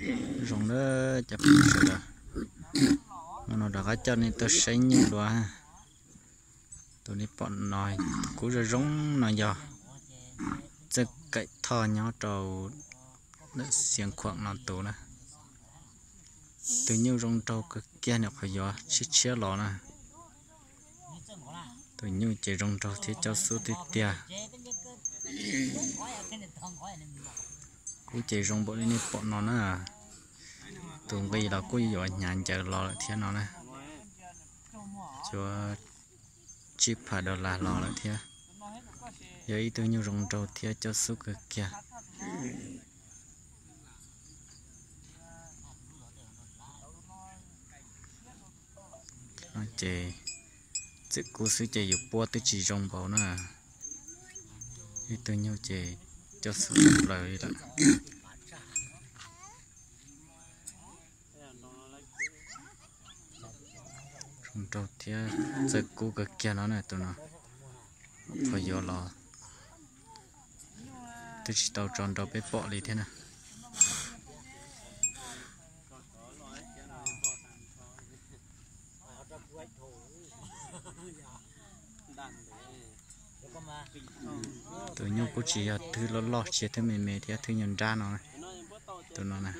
Zoo lawm cov phooj ywg sawv daws, hnub no rov qab coj nej tuaj saib nyuj dua. Tus nej pom no, kuv zoo zoo no yog Txawj Kaim Thoj nyob rau lawm Xiav Khuam no tus na. Tus nyuj zoo nraug kawg kiag, nyuam qhuav yuav tshiab tshiab los na. Tus nyuj ces zoo nraug thiab coj xub tiag tiag. Kub ces zoo npaum li nej pom no na. Tus nqi los kuj yuav hnyav ncaws los lawm thiab no na. Yuav tsib phav dollar los lawm thiab. Yog ib tug nyuj zoo nraug thiab coj xub kawg kiag. Ces txawm kub xwb ces yus puab twb tsis zoo npaum na. Ib tug nyuj ces coj xub plaws li lawm. Zoo nraug thiab txawj kub kawg kiag no na tus no. Qhov yuav los twb tsis tau tso nrau peb pom li thiab na. Tus nyuj kuj tsis yog thwb loj loj, tsis yog thwb me me thiab, thwb nyuj nrab no. Tus no na.